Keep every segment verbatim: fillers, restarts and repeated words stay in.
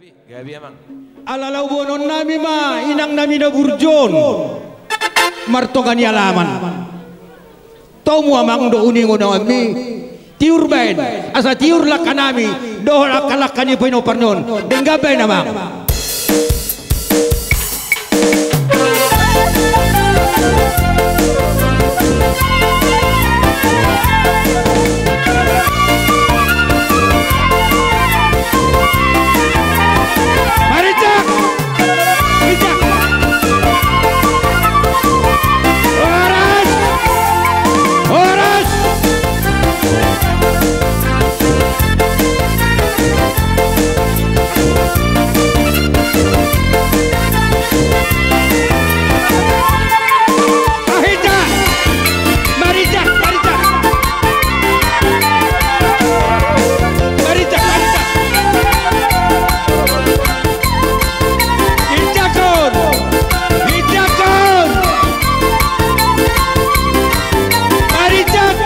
Gabe, Amang. Ala laho boanon nami ma inang nami na burju on martonga ni alaman. Tomu, Amang, do uningononmi, tiur baen, asa tiur langka nami dohot langka-langka ni pinompar ni on. Denggan baen, Amang. Marijak! Marijak! Horas! Horas! Marijak! Marijak! Marijak! Marijak! Marijak! Hinjakon! Hinjakon! Marijak!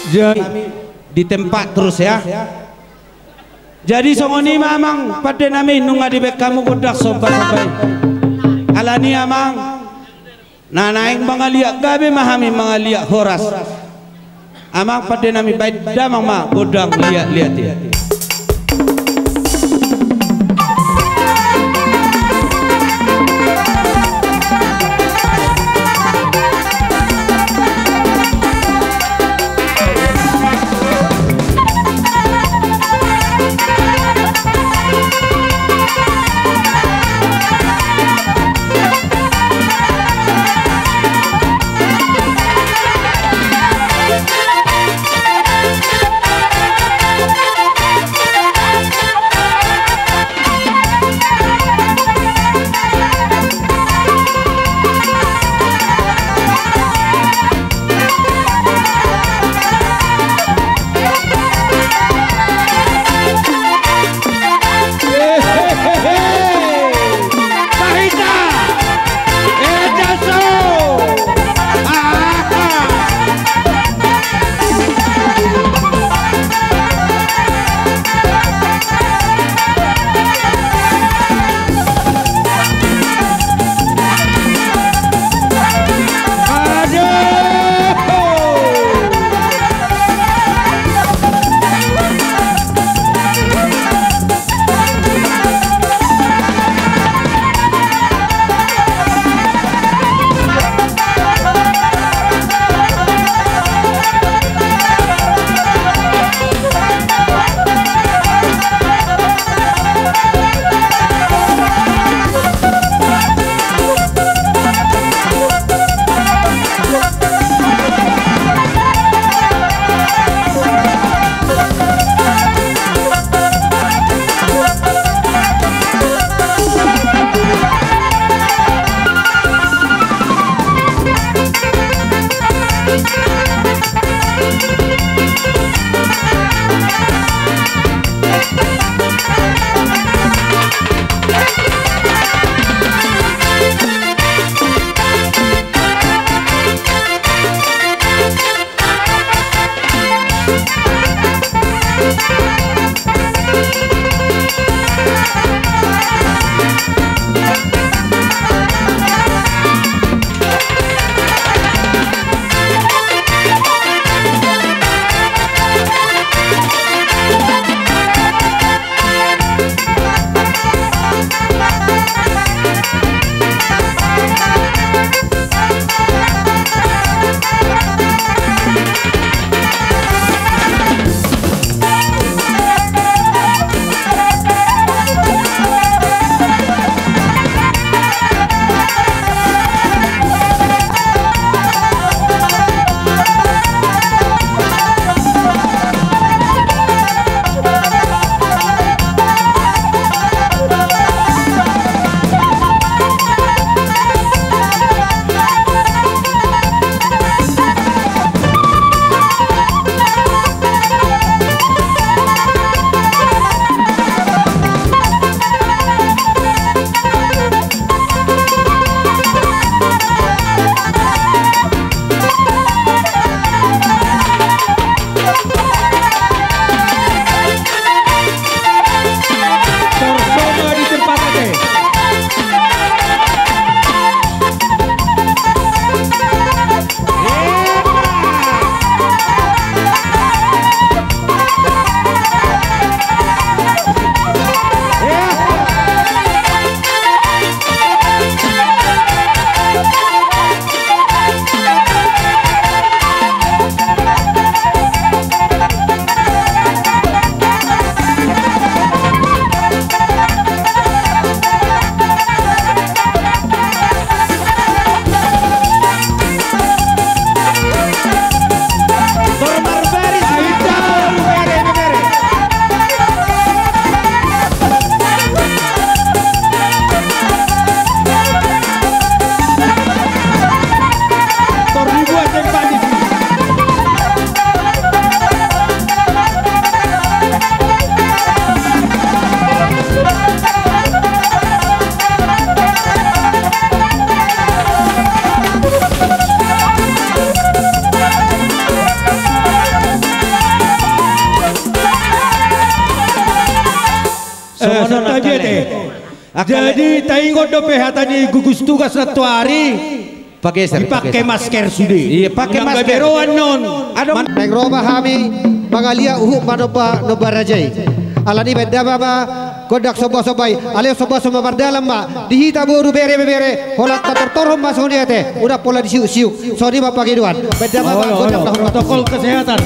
Jadi, di tempat terus ya. Jadi songon i ma, Amang pande nami, nunga dibaen hamu gondang somba-somba i. Alani, Amang, na naeng mangaliat, gabe ma hami mangaliat horas. Amang pande nami, baen damang ma gondang liat-liat i. Songon on, angka lae. Jadi taingot dope hata ni gugus tugas nantoari. Pakeser, dipake masker sude. Iya, pake masker. Unang gabe ro annon. Naeng ro ma hami mangaliat huhut manomba nomba raja i. Alani i baen damang ma gondang somba-somba i. Alai somba-somba mardalan ma di hita boru, bere, ibebere, holan tatortorhon ma songon i ate. Unang pola disiuk-siuk. Songon i ma pangidoan. Baen damang ma gondang na hormat. Protokol kesehatan.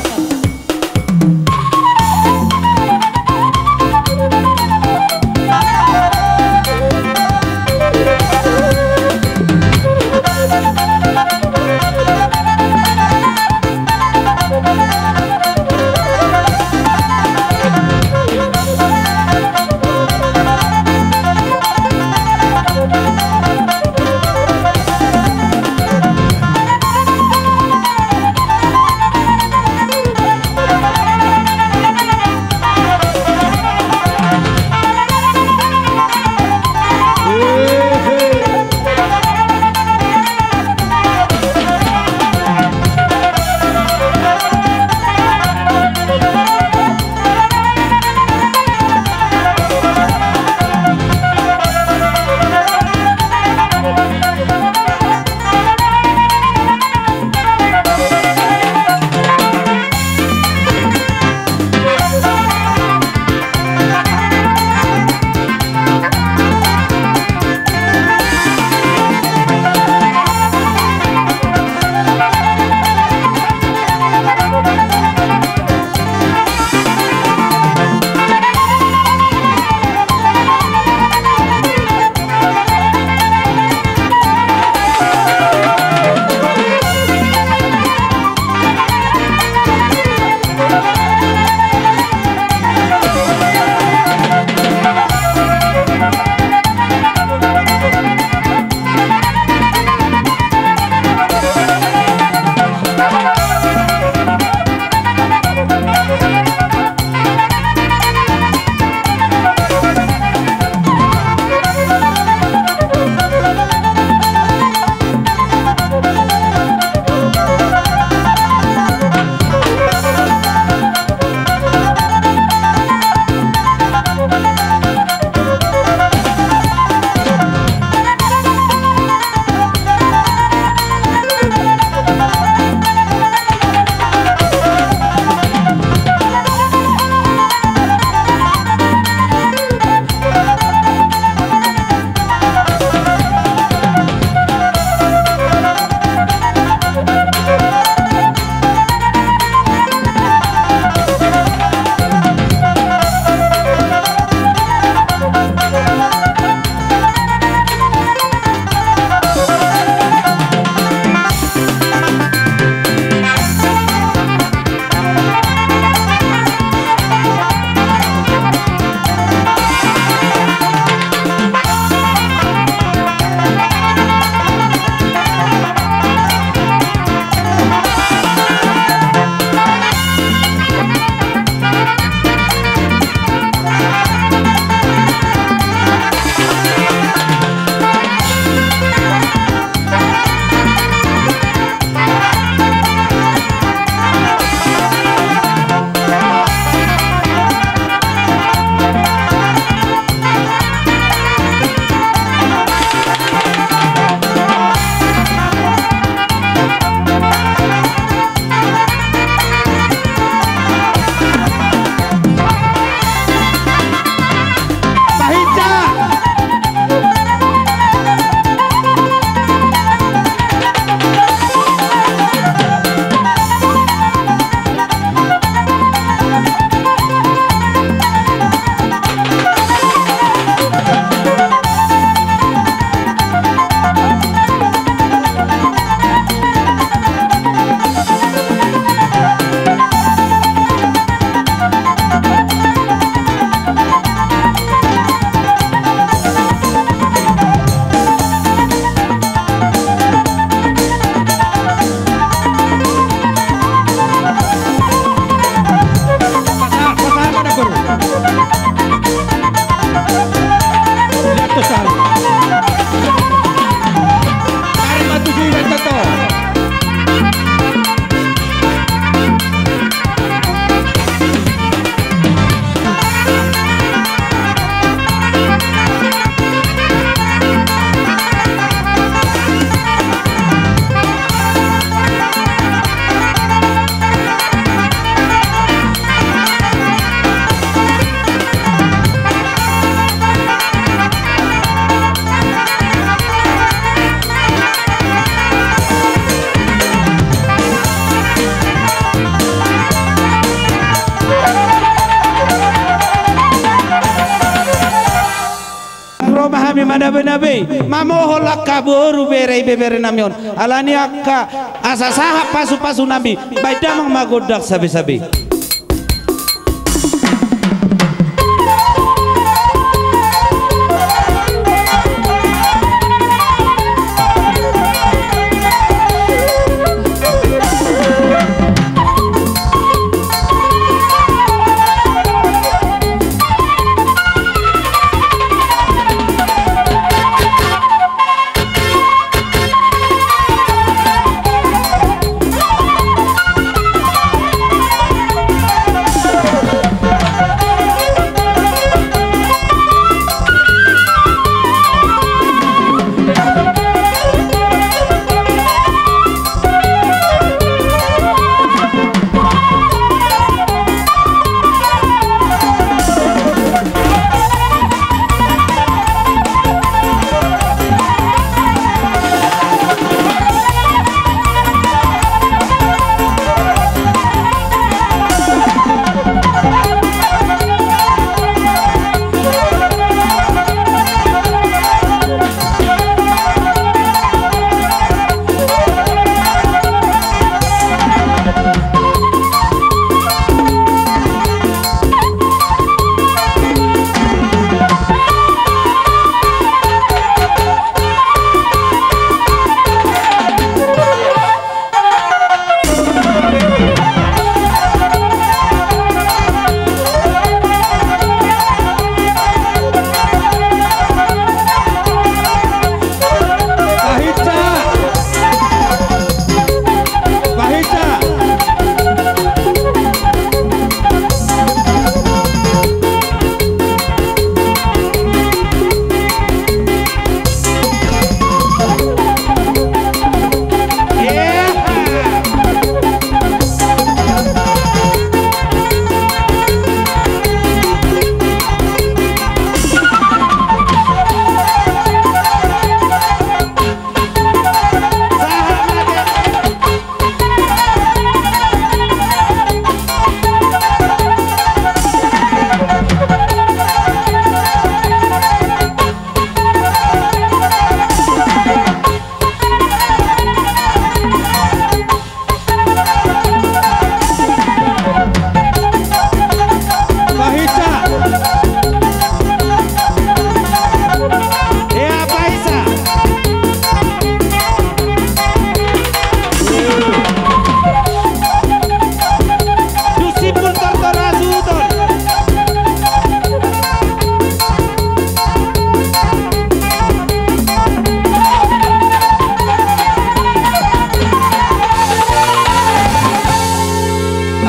Nami manabei-nabei, mamohol angka boru, bere, ibebere nami on. Alani angka asa sahat pasu-pasu nami, baen damang ma gondang sabe-sabe.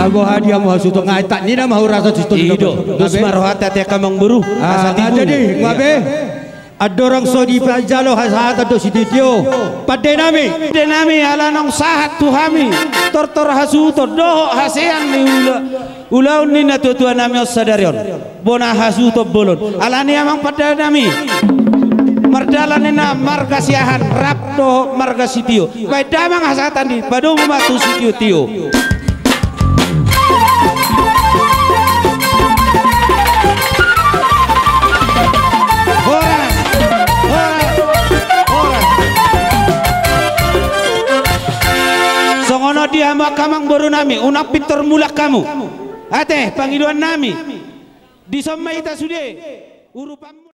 Abo hadia ma hasuhuton, nga etak nina ma hurasa situ. I do. Dos ma rohanta ate angka amangboru. Asa tibu. Jadi nga be. Andorang so dipajalo hasahatan do sitio-tio. Pande nami. Pande nami, ala naung sahat tu hami tortor hasuhuton dohot hasean ni ula, ulaon ni natua-tua nami on sadari on. Bona hasuhuton bolon. Alani i amang pande nami, mardalan ninna marga Siahaan rap dohot marga sitio. Baen damang hasahatan i, padomu ma tu sitio-tio. Horas, horas, horas. Songon on di hamu angka amangboru nami, unang pintor mulak hamu. Ate, pangidoan nami. Dison ma hita sude urupanmu.